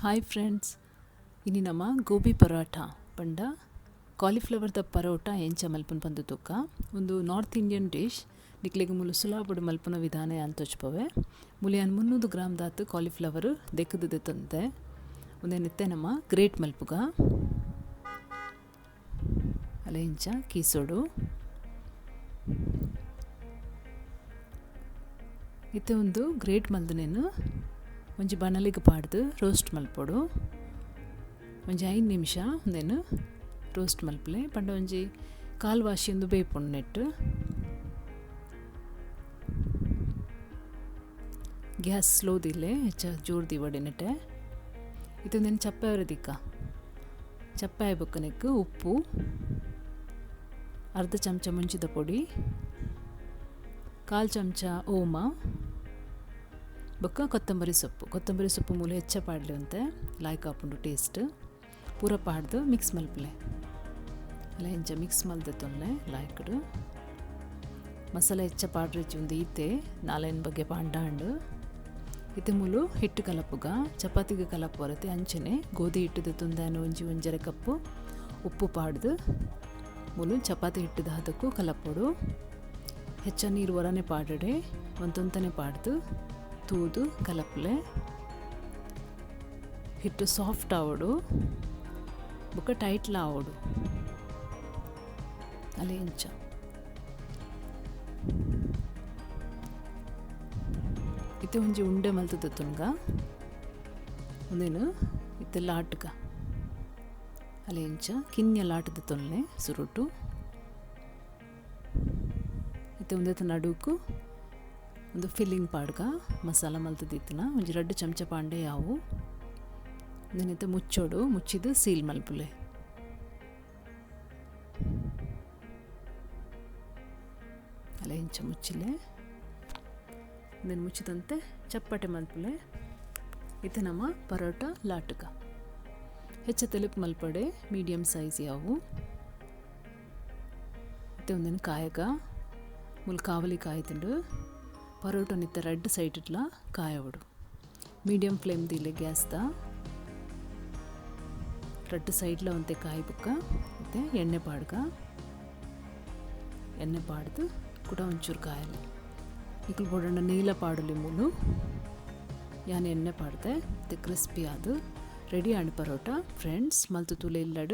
Hi friends, ಇನಿ ನಮ ಗೋಬಿ ಪರೋಟ ಪಂಡ ಕಾಲಿಫ್ಲವರ್ದ ಪರೋಟ ಎಂಚ ಮಲ್ಪುನ ಪಂದ್ ತೂಕ. ಉಂದು ನಾರ್ತ್ ಇಂಡಿಯನ್ ಡಿಶ್. ನಿಕ್ಲೆಗ್ ಮೂಲು ಸುಲಭಡ್ ಮಲ್ಪುನ ವಿಧಾನ ಯಾನ್ ತೋಜ್ಪವೆ. ಮೂಲು ಯಾನ್ 300 ಗ್ರಾಮ್ ದಾತ್ ಕಾಲಿಫ್ಲವರ್ ದೆಕ್ಕ್ದ್ ದೆತೊಂದೆ. ಉಂದೆನ್ ಇತ್ತೆ ನಮ ಗ್ರೇಟ್ ಮಲ್ಪುಗ. ಅಲೆ ಇಂಚ ಕೀಸೊಡು. ಇತ್ತೆ ಉಂದು ಗ್ರೇಟ್ ಮಲ್ದಿನೆನ್ ಒಂಜಿ ಬಾಣಲೆಗ್ ಪಾಡ್ದ್ ರೋಸ್ಟ್ ಮಲ್ಪೊಡು. ಒಂಜಿ 5 ನಿಮಿಷ ಉಂದೆನ್ ರೋಸ್ಟ್ ಮಲ್ಪುಲೆ ಪಂಡ ಒಂಜಿ ಕಾಲ್ ವಾಶಿ ಉಂದು ಬೇಪುಂಡು ನೆಟ್ಟ್. ಗ್ಯಾಸ್ ಸ್ಲೋ ದೀಲೆ, ಹೆಚ್ಚ ಜೋರು ದೀವೊಡು ನೆಟೆ. ಇತ್ತೆ ಉಂದೆನ್ ಚಪ್ಪೆ ಆವರೆ ದೀಕ. ಚಪ್ಪೆ ಆಯಿ ಬೊಕ್ಕ ನೆಕ್ಕ್ ಉಪ್ಪು, ಅರ್ಧ ಚಮಚ ಮುಂಚಿದ ಪೊಡಿ, ಕಾಲ್ ಚಮಚ ಓಮ ಬೊಕ್ಕ ಕೊತ್ತಂಬರಿ ಸೊಪ್ಪು. ಕೊತ್ತಂಬರಿ ಸೊಪ್ಪು ಮೂಲ ಹೆಚ್ಚ ಪಾಡ್ಲೆ ಒಂತೆ ಲಾಯ್ಕ್ ಆಪುಂಡು ಟೇಸ್ಟ್. ಪೂರ ಪಾಡ್ದು ಮಿಕ್ಸ್ ಮಲ್ಪುಲೆ. ಅಲ್ಲ ಇಂಚ ಮಿಕ್ಸ್ ಮಲ್ದೆ ತೊಲ್ಲೆ ಲಾಯ್ಕ್ಡ್. ಮಸಾಲೆ ಹೆಚ್ಚ ಪಾಡ್ರೆಚಿ ಉಂದು ಈತೆ ನಾಲೆನ್ ಬಗ್ಗೆ ಪಾಂಡಾಂಡು. ಇತ್ತೆ ಮೂಲು ಹಿಟ್ಟು ಕಲಪುಗ, ಚಪಾತಿಗೆ ಕಲಪು ಬರುತ್ತೆ ಅಂಚನೆ ಗೋಧಿ ಹಿಟ್ಟು ತುಂದಾನು ಒಂಜಿ ಒಂಜರೆ ಕಪ್ಪು ಉಪ್ಪು ಪಾಡ್ದು ಮೂಲು ಚಪಾತಿ ಹಿಟ್ಟುದ ಹದಕ್ಕೂ ಕಲಪೊಡು. ಹೆಚ್ಚ ನೀರು ಒರನೆ ಪಾಡಡೆ, ಒಂತೊಂತನೆ ಪಾಡ್ದು ತೂದು ಕಲಪುಲೆ. ಹಿಟ್ಟು ಸಾಫ್ಟ್ ಆವೊಡು ಬೊಕ್ಕ ಟೈಟ್ಲ ಆವೊಡು. ಅಲೆ ಇಂಚ ಇತ್ತೆ ಒಂಜಿ ಉಂಡೆ ಮಲ್ತುದು ತುನ್ಗ ಉಂದೆನ್ ಇತ್ತೆ ಲಾಟ್ಗ. ಅಲೆ ಇಂಚ ಕಿನ್ಯ ಲಾಟದ ತೊಲ್ಲೆ ಸುರುಟು. ಇತ್ತೆ ಉಂದೆತ ನಡುಕು ಒಂದು ಫಿಲ್ಲಿಂಗ್ ಪಾಡ್ಗ ಮಸಾಲ ಮಲ್ತುದಿತ್ತಿನ ಒಂಜಿ 2 ಚಮಚ ಪಾಂಡೆ ಯಾವು. ಉಂದೆನ್ ಮುಚ್ಚೋಡು, ಮುಚ್ಚಿದು ಸೀಲ್ ಮಲ್ಪುಲೆ. ಅಲೆ ಇಂಚ ಮುಚ್ಚಿಲೆ. ಉಂದೆನ್ ಮುಚ್ಚಿದಂತೆ ಚಪ್ಪಟೆ ಮಲ್ಪುಲೆ. ಇತ್ತೆ ನಮ್ಮ ಪರೋಟ ಲಾಟುಗ. ಹೆಚ್ಚ ತೆಲುಪು ಮಲ್ಪಡೆ, ಮೀಡಿಯಂ ಸೈಜ್ ಯಾವು. ಇತ್ತೆ ಉಂದೆನ್ ಕಾಯಗ ಮೂಲು ಕಾವಲಿ ಕಾಯ್ತುಂಡು. ಪರೋಟ ನಿತ್ತ ರೆಡ್ ಸೈಡ್ ಇಟ್ಲ ಕಾಯವಡು. ಮೀಡಿಯಂ ಫ್ಲೇಮ್ ದೀಲೆ ಗ್ಯಾಸ್ದ. ರೆಡ್ ಸೈಡ್ಲ ಒಂತೆ ಕಾಯಿ ಬುಕ್ಕ ಇತ್ತೆ ಎಣ್ಣೆ ಪಾಡ್ಗ. ಎಣ್ಣೆ ಪಾಡ್ದು ಕುಡ ಒಂಚೂರು ಕಾಯಲಿ. ಇಕುಲು ಬೋಡಂಡ ನೀಲ ಪಾಡಲಿ ಮೂಲು. ಯಾನ್ ಎಣ್ಣೆ ಪಾಡ್ದೆ ಇತ್ತೆ ಕ್ರಿಸ್ಪಿ ಆದ್ ರೆಡಿ ಆಂಡ್ ಪರೋಟ. ಫ್ರೆಂಡ್ಸ್ ಮಲ್ತು ತೂಲೆ ಇಲ್ಲಡು.